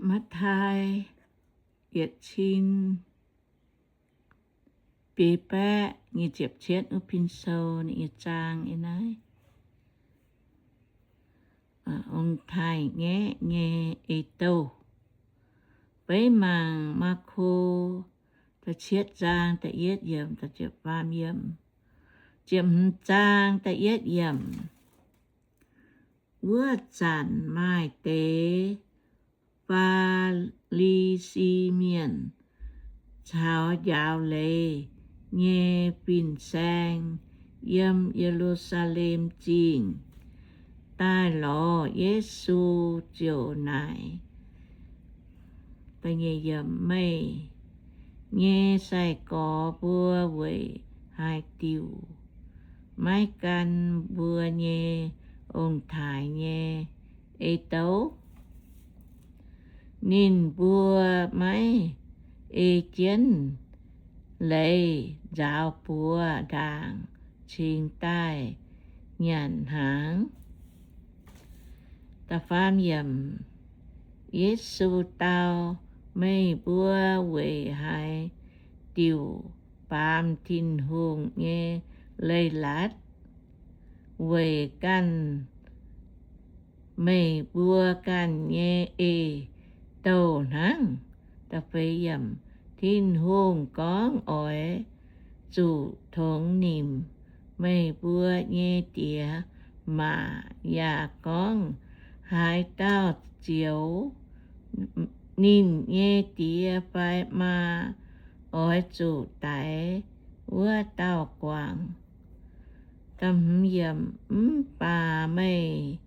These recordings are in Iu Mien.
Matv^tai yietc cin biei baeqv nyic ziepc cietv wuov pin sou ninh nyei zaang yiem naaiv. Ong-taaix-ngaeqv nyei ei-douh. Beiv mangc Maako da'cietv zaang da'yietv yiemc, da'ziepc faam yiemc, ziepc hmz zaang da'yietv yiemc. Wuov zanc maaih deix Faa^li^si Mienh caux njaaux leiz nyei fin-saeng yiem Ye^lu^saa^lem Zingh daaih lorz Yesu ziouc naaic, Meih nyei sai-gorx mbuo weic haaix diuc maiv gan mbuo nyei ong-taaix nyei ei-douh? Ninh mbuo maiv ei jienv leiz nzaaux buoz ndaangc cingx daaih nyanc hnaangx. Yesu dau, Meih mbuo weic haaix diuc baamz Tin-Hungh nyei leiz-latc weic ganh meih mbuo ganh nyei ei-douh hnangv? Tin-Hungh gorngv, Oix zuqc tongx nimc meih mbuo nyei diex maac. Yaac gorngv, Haaix dauh zioux ninh nyei diex fai maa, oix zuqc daix wuov dauh guangc. Mv baac meih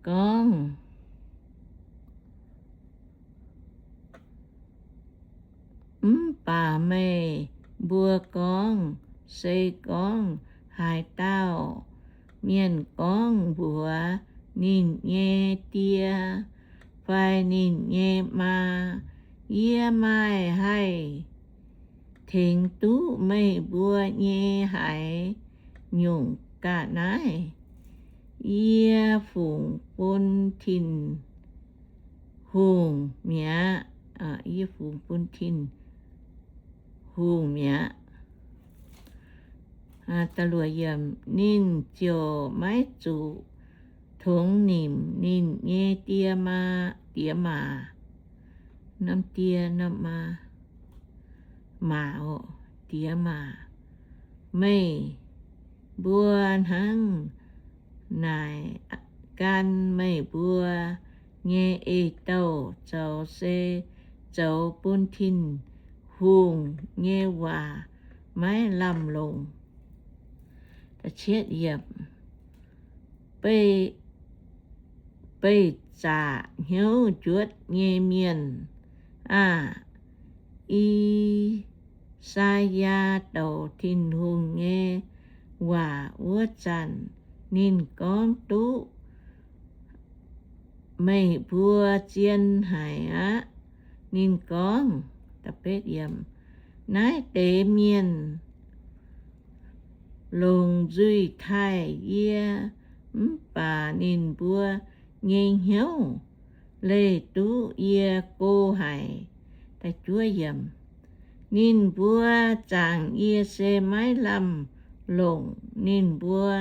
gorngv, mv baac meih mbuo gorngv, Se gorngv haaix dauh mienh gorngv mbuox ninh nyei die fai ninh nyei maa, Yie maiv haih tengx duqv meih mbuo nyei haaix nyungc ga'naaiv, yie fungx bun Tin-Hungh mi'aqv. Yie fungx bun Tin-Hungh mi'aqv. Ninh ziouc maiv zuqc tongx nimc ninh nyei die maa, diex maac, norm die, norm maa, maac, diex maac. Meih mbuo hnangv naaic gan meih mbuo nyei ei-douh zoux se zoux bun Tin-Hungh nyei waac maiv lamh longc. Beih zaqc hnyouv njuotv nyei mienh aah! I^saa^yaa douc Tin-Hungh nyei waac wuov zanc, ninh gorngv duqv meih mbuo zien haic aqv. Ninh gorngv, Naaiv deix mienh longc nzuih taaih yie, mv baac ninh mbuo nyei hnyouv leih duqv yie go haic. Ninh mbuo zaangc yie se maiv lamh longc. Ninh mbuo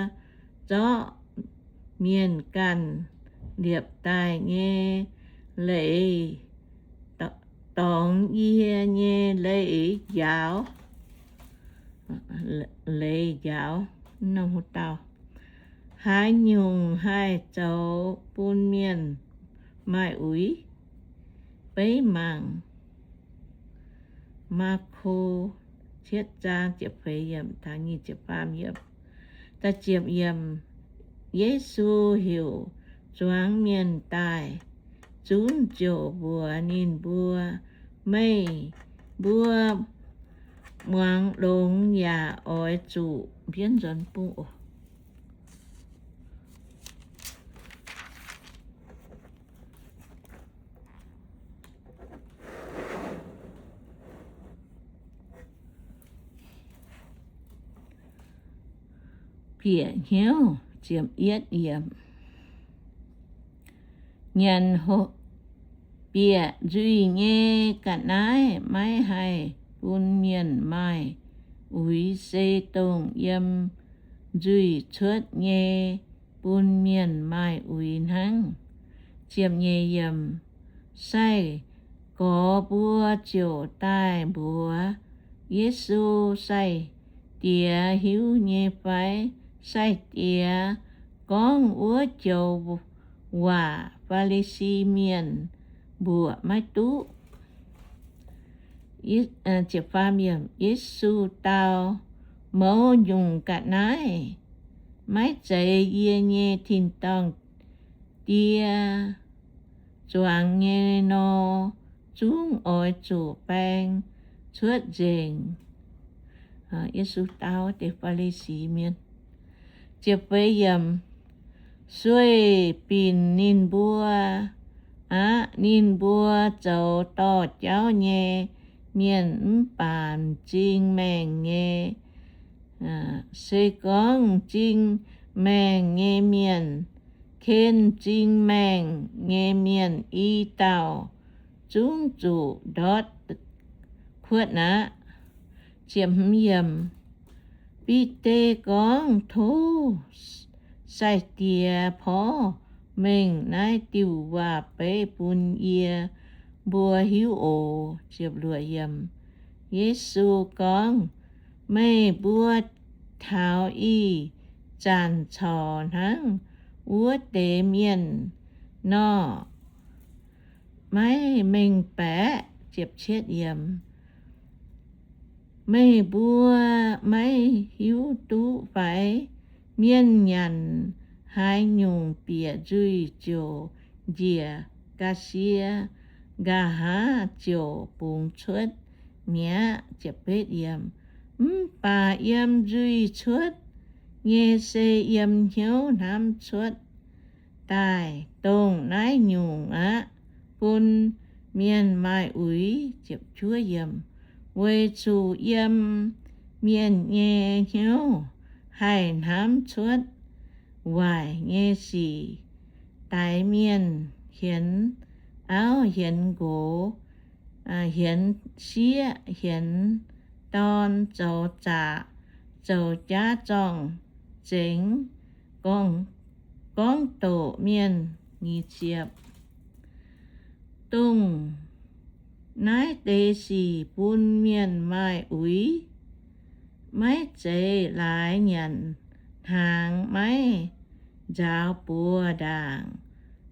zorqv mienh ganh liepc daaih nyei leiz dorngx yie nyei leiz njaaux, leiz njaaux. Haaix nyungc haih zoux bun mienh maaih uix? Beiv mangc Maako cietv zaang ziepc feix yiemc taux nyic ziepc faam yiemc. Yesu heuc zuangx mienh daaih zunv ziouc mbuox ninh mbuo, Meih mbuo muangx longx yaac oix zuqc mbienv nzuonx bung oc. Bieqc hnyouv ziepc yietv yiemc. Nyanc hopv, Bieqc nzuih nyei ga'naaiv maiv haih bun mienh maaih uix, se dongh yiem nzuih cuotv nyei bun mienh maaih uix hnangv. Sai-gorx mbuo ziouc daaih mbuox Yesu, Sai-Diex hiuv nyei fai? Sai-Diex gorngv wuov joux waac Faa^li^si Mienh mbuoqc maiv duqv. Yesu dau, Mouz nyungc ga'naaiv maiv zeiz yie nyei tin-dorngh Die zuangx nyei nor, zungv oix zuqc baeng cuotv nzengc. Yesu dau deix Faa^li^si Mienh, ziepc feix yiemc, Sueih binc ninh mbuo aqv. Ninh mbuo zoux dorh jauv nyei mienh mv baac m'zing maengh nyei. Se gorngv m'zing maengh nyei mienh ken m'zing maengh nyei mienh i dauh, zungv zuqc ndortv kuotv aqv. Bide gorngv, Tov Sai-Diex porv mengh naaiv diuh waac-beiv bun yie mbuo hiuv oc. Yesu gorngv, Meih mbuo taux ih zanc corc hnangv wuov deix mienh nor, maiv mengh baeqc. Meih mbuo maiv hiuv duqv fai? Mienh nyanc haaix nyungc bieqc nzuih ziouc njiec ga'sie, nqa'haav ziouc bungx cuotv mi'aqv. Mv baac yiem nzuih cuotv nyei se yiem hnyouv hnamv cuotv daaih, dongh naaiv nyungc aqv, bun mienh maaih uix. Weic zuqc yiem mienh nyei hnyouv haih hnamv cuotv waaic nyei sic, daix mienh, hienx auv hienx nqox, hienx sieqv hienx dorn, zoux zaqc, zoux jaav zorng-zengx, gorngv doqc mienh. Dongh naaiv deix sic bun mienh maaih uix. Maiv zeiz laaix nyanc hnaangx maiv nzaaux buoz ndaangc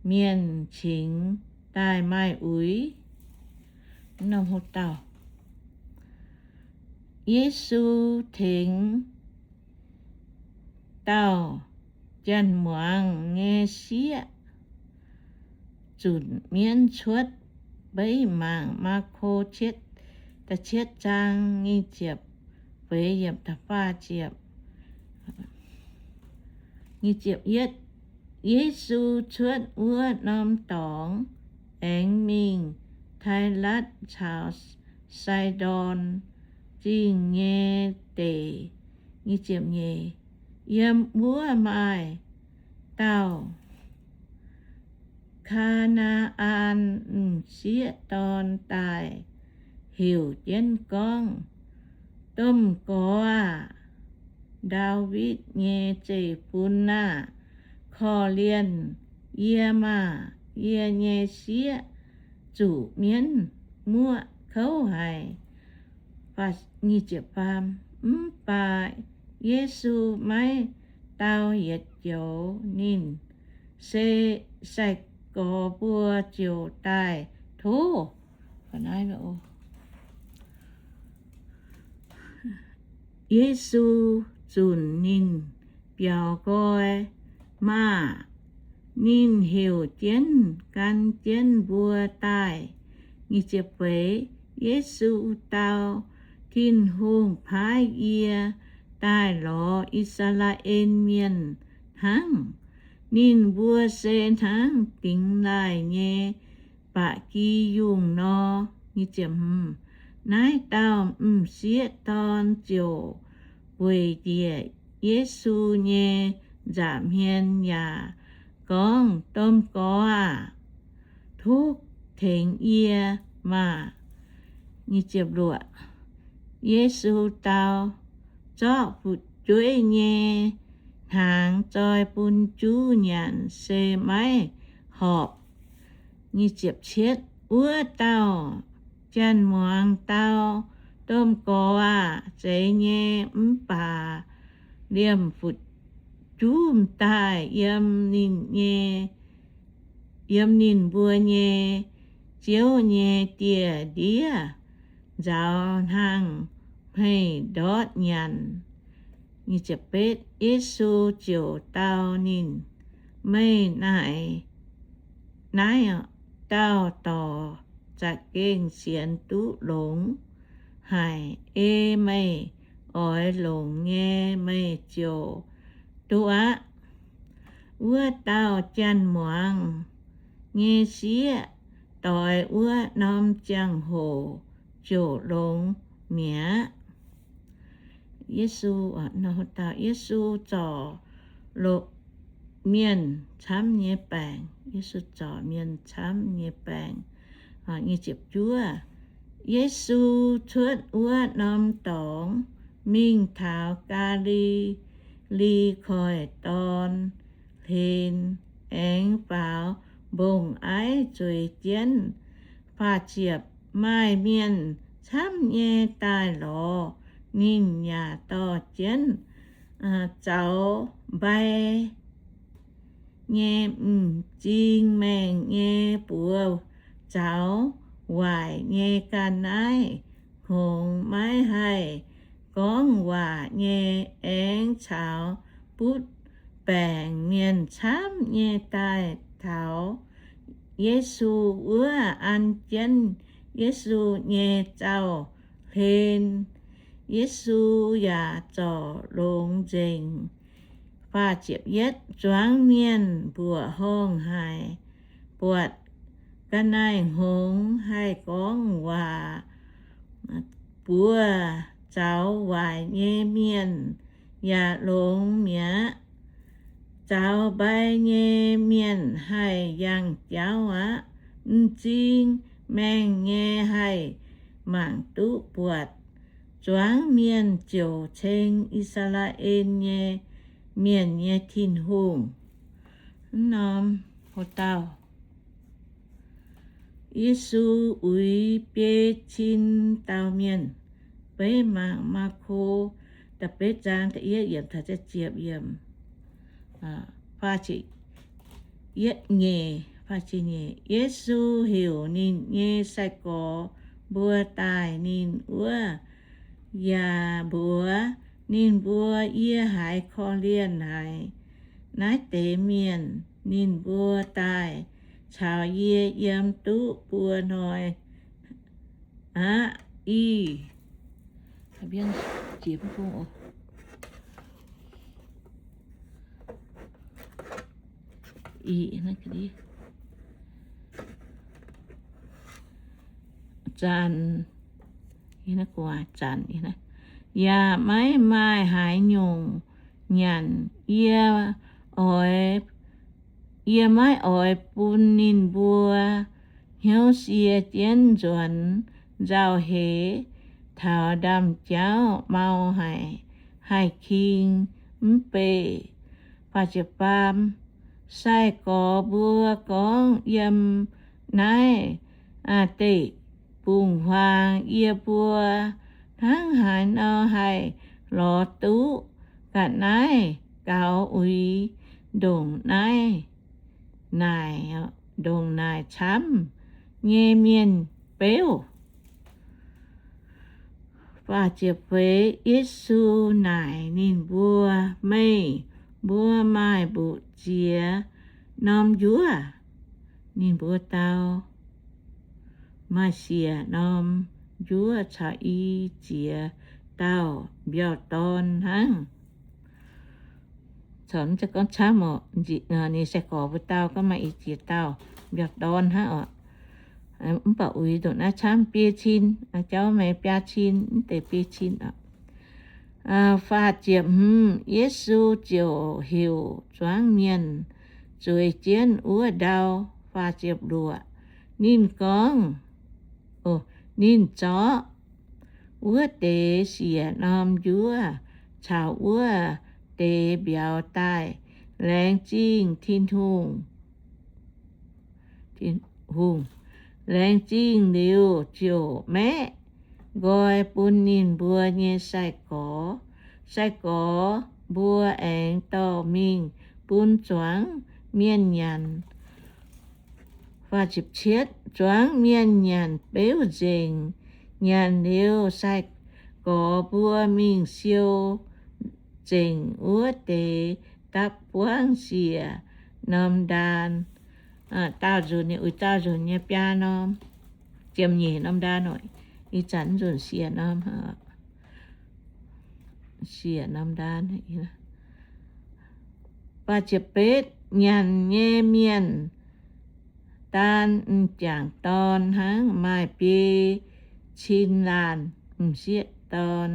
mienh cingx daaih maaih uix. Yesu tengx dauh janx-muangz nyei sieqv zunc mienv cuotv. Beiv mangc Maako cietv zaang feix yiemc da'faah ziepc. Yesu cuotv wuov norm dorngx aengx mingh Tailatv caux Saidon Zingh nyei deic. Yiem wuov maaih dauh Kaa^naa^an m'sieqv dorn daaih, heuc jienv gorngv, Domh Gorx aah! Ndaawitv nyei Zeiv-Fun aah! Korv-lienh yie maah! Yie nyei sieqv zuqc mienv muoqv kouv haic. Mv baac Yesu maiv dau yietc joux. Ninh se sai-gorx mbuo ziouc daaih tov. Yesu zunc ninh biaux nqoi maah! Ninh heuc jienv gan jienv mbuo daaih. Yesu dau, Tin-Hungh paaiv yie daaih lorz I^saa^laa^en Mienh hnangv. Ninh mbuo se hnangv dingx laaih nyei ba'gi yungh nor. Naaiv dauh m'sieqv dorn ziouc weic njiec Yesu nyei nza'hmien yaac gorngv, Domh Gorx aah! Tov tengx yie maah! Yesu dau, Zorqv fu'jueiv nyei hnaangx zoi bun juv nyanc se maiv horpc. Wuov dauh janx-muangz dau, Domh Gorx aac, zeiz nyei, mv baac liemh fu'juv m'daaih yiem ninh nyei, yiem ninh mbuo nyei ziouv nyei dieh ndiev nzauz hnangv hmei ndortv nyanc. Yesu ziouc dau ninh, Meih naaic naaiv dauh dorc za'gengh sienx duqv longx haic. Ei meih oix longc nyei, meih ziouc duqv aqv. Wuov dauh janx-muangz nyei sieqv doix wuov norm ziangh hoc ziouc longx mi'aqv. Yesu, Yesu zorc mienh camv nyei baengc. Yesu zorc mienh camv nyei baengc. Yesu cuotv wuov norm dorngx mingh taux Gaa^li^li Koiv-Dorn hlen, aengx faaux mbong-aiv zueiz jienv. Faah ziepc, maaih mienh camv nyei daaih lorz ninh yaac dorh jienv zaux mbai nyei m'zing maengh nyei buoz zaux waaic nyei ga'naaiv hngongx, maiv haih gorngv waac nyei, aengx caux butv baengc mienh camv nyei daaih taux Yesu wuov, an jienv Yesu nyei zaux-hlen. Yesu yaac zorc longx nzengc. Zuangx mienh mbuoqc horngh haic, buatc ga'naaiv hngongx haih gorngv waac, buoz zaux waaic nyei mienh yaac longx mi'aqv. Zaux mbai nyei mienh haih yangh jauv aqv. M'zing maengh nyei haih mangc duqv buatc. Zuangx mienh ziouc ceng I^saa^laa^en nyei mienh nyei Tin-Hungh. Wuov norm, wuov dauh Yesu uix biei cin dauh mienh. Beiv mangc Maako da'betv zaang da'yietv yiemc taux ziepc yiemc. Yesu heuc ninh nyei sai-gorx mbuo daaih ninh wuov, yaac mbuox ninh mbuo, Yie haiz korv-lienh haic naaiv deix mienh. Ninh mbuo daaih caux yie yiem duqv buo hnoi aqv. Ih, zanc, zanc yaac maiv maaih haaix nyungc nyanc. Yie oix, yie maiv oix bun ninh mbuo hnyouv sie jienv nzuonx. Nzauh heix taux ndaamv jauv mau haic, haih king mv beih. Sai-gorx mbuo gorngv, Yiem naaiv deic-bung-huaang yie mbuo hnangv haaix nor haih lorz duqv ga'naaiv gaux uix ndongc naaiv naaic, ndongc naaic camv nyei mienh beuv? Yesu naaic ninh mbuo, Meih mbuo maaih mbu'ziex norm njuov? Ninh mbuo dau, Maaih siec norm njuov caux i ziex dauh mbiauh dorn hnangv. Caux mv zeiz gorngv camv oc. Ninh sai-gorx mbuo dau gorngv maaih i ziex dauh mbiauh dorn hnangv oc. Mv baac uix ndongc naaiv camv biei cin, jauv maaih biaa cin, mv deix biei cin oc. Faah ziepc hmz, Yesu ziouc heuc zuangx mienh zueiz jienv wuov ndau. Faah ziepc luoqc, Ninh gorngv, ninh zorqv wuov deix siec norm njuov caux wuov deix mbiauz daaih, laengz zingh Tin-Hungh. Laengz zingh liuz ziouc maeqv nqoi bun ninh mbuo nyei sai-gorx. Sai-gorx mbuo aengx dorh mingh bun zuangx mienh nyanc. Zuangx mienh nyanc beuv nzengc. Nyanc liuz, sai-gorx mbuo mingh siou nzengc wuov deix dapv buangv siec norm ndaan. Daauh nzunc, uix daauh nzunc nyei biaa norm, ziepc nyeic norm ndaan oc. Ih zanc nzunc siec norm, siec norm ndaan. Faah ziepc betv, nyanc nyei mienh daan m'jangc dorn hnangv, maaih biei cin laanh, m'sieqv dorn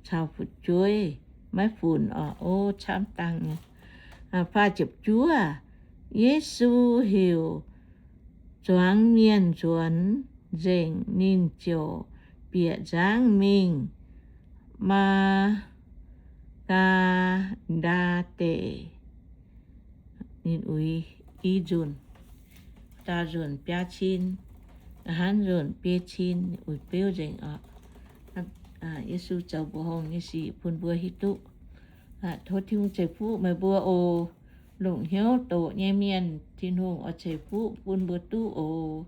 caux fu'jueiv, maiv funx oc. O, camv dangh nyei. Faah ziepc juov, Yesu heuc zuangx mienh nzuonx nzengc, ninh ziouc bieqc nzangv mingh Maa^gaa^ndaa Deic. Ninh uix i nzunc, daauh nzunc biaa cin, hnangv nzunc biei cin, uix beuv nzengc oc. Yesu zoux mbuoqc horngh nyei sic bun mbuo hiuv duqv. Tov Tin-Hungh ceix fuqv meih mbuo oc. Longc hnyouv doqc nyei mienh, Tin-Hungh oix ceix fuqv bun mbuo duqv oc.